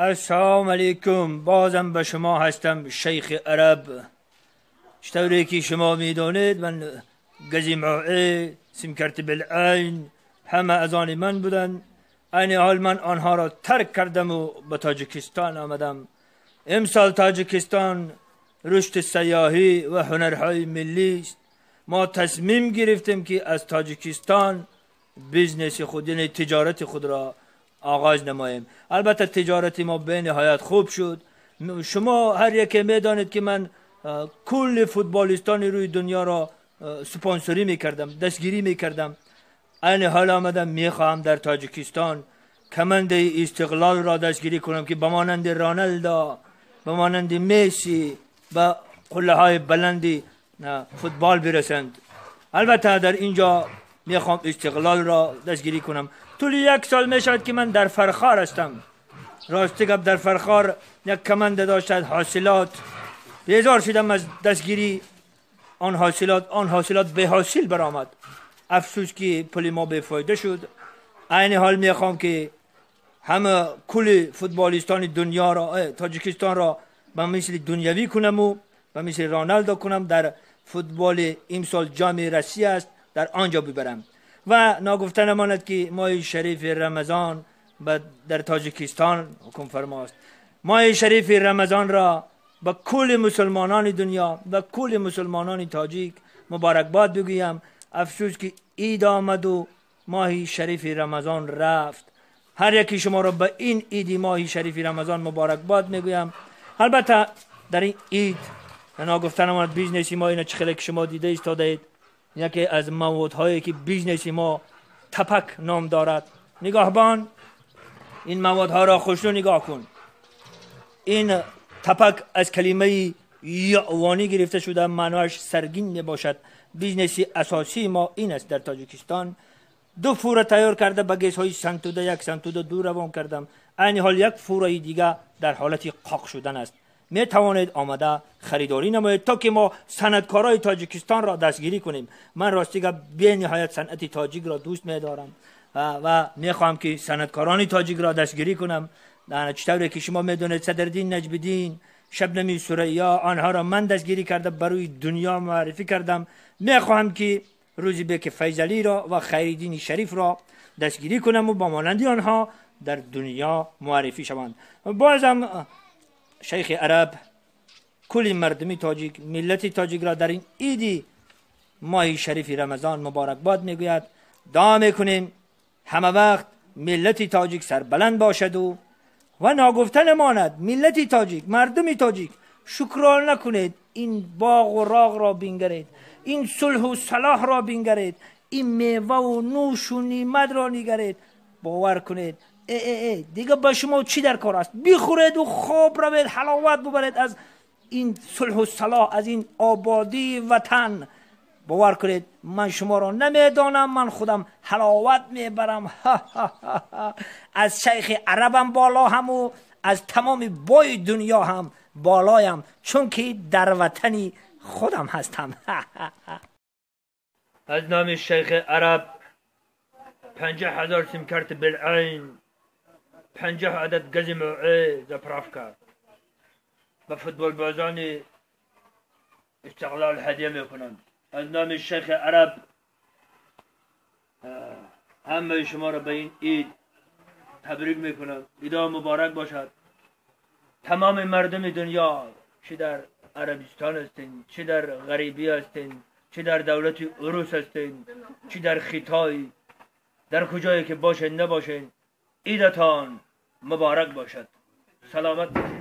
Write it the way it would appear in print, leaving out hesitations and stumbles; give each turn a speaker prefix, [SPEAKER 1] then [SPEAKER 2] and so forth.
[SPEAKER 1] السلام علیکم، بازم به شما هستم شیخ عرب. چطوری که شما میدانید من گزی معه سیمکرت بالعین همه از آن من بودن. این حال من آنها را ترک کردم و به تاجیکستان آمدم. امسال تاجیکستان رشد سیاحی و هنرهای ملی است. ما تصمیم گرفتیم که از تاجیکستان business خود، یعنی تجارت خود را آغاز نماییم. البته تجارت ما به نهایت خوب شد. شما هر یکی میدانید که من کل فوتبالیستان روی دنیا را سپانسوری میکردم، دستگیری میکردم. این حال آمدم میخواهم در تاجیکستان کمند استقلال را دستگیری کنم که به مانند رونالدو، به مانند میسی به قله های بلندی فوتبال برسند. البته در اینجا میخوام استقلال را دستگیری کنم. طول یک سال میشود که من در فرخار هستم. راستی گپ در فرخار یک کمند داشت حاصلات، بیزار شدم از دستگیری آن حاصلات. آن حاصلات به حاصل برآمد. افسوس که پول ما به فایده شد. عین حال میخوام که همه کل فوتبالیستان دنیا را، تاجیکستان را به مثل دنیوی کنم و به مثل رونالدو کنم. در فوتبال امسال جام روسیه است، در آنجا ببرم. و ناگفته نماند که ماه شریف رمضان در تاجیکستان حکم فرماست. ماه شریف رمضان را به کل مسلمانان دنیا و کل مسلمانان تاجیک مبارکباد بگویم. افسوس که عید آمد و ماه شریف رمضان رفت. هر یکی شما را به این عید ماه شریف رمضان مبارکباد میگویم. البته در این عید ناگفته نماند business ما اینا چه که شما دیده ایستاده اید، یکی از موادهایی که business ما تپک نام دارد. نگاهبان این موادها را خوشنو نگاه کن. این تپک از کلمه یعوانی گرفته شده، معنایش سرگین می باشد. business اساسی ما این است در تاجیکستان. دو فوره تیار کرده به گیس های سنتوده یک، سنتوده دو روان کردم. عین حال یک فوره دیگه در حالت قاق شدن است. می توانید آمده خریداری نمایید تا که ما صنعتکارای تاجیکستان را دستگیری کنیم. من راستی گپ بی نهایت صنعت تاجیک را دوست می دارم و می خواهم که صنعتکاران تاجیک را دستگیری کنم. چطوری که شما میدونید صدرالدین نجم‌الدین، شبنمی ثریا، آنها را من دستگیری کرده برای دنیا معرفی کردم. می خواهم که روزی به که فیضعلی را و خیرالدین شریف را دستگیری کنم و با مانند آنها در دنیا معرفی شوند. بازم شیخ عرب کل مردمی تاجیک، ملت تاجیک را در این عید ماه شریف رمضان مبارکباد میگوید. دعا میکنیم همه وقت ملت تاجیک سربلند باشد و ناگفته نماند ملت تاجیک، مردم تاجیک شکران نکنید. این باغ و راغ را بینگرید، این صلح و صلاح را بینگرید، این میوه و نوش و نعمت را نگرید. باور کنید ای ای ای دیگه با شما چی در کار است؟ بخورید و خواب روید، حلاوت ببرید از این صلح و صلاح، از این آبادی وطن. باور کنید من شما را نمیدانم، من خودم حلاوت میبرم. از شیخ عربم بالا هم و از تمام بای دنیا هم بالایم، چون که در وطنی خودم هستم. از نام شیخ عرب 50,000 سیمکارت بالعین، 50 عدد گز معه заправка به فوتبال بازان استقلال هدیه میکنم. از نام شیخ عرب همه شما را به این عید تبریک میکنم. عید مبارک باشد. تمام مردم دنیا، چه در عربستان هستین، چه در غریبی هستین، چه در دولت روس هستین، چه در خیتای، در کجایی که باشین نباشین، عیدتان مبارک باشد. سلامت باشید.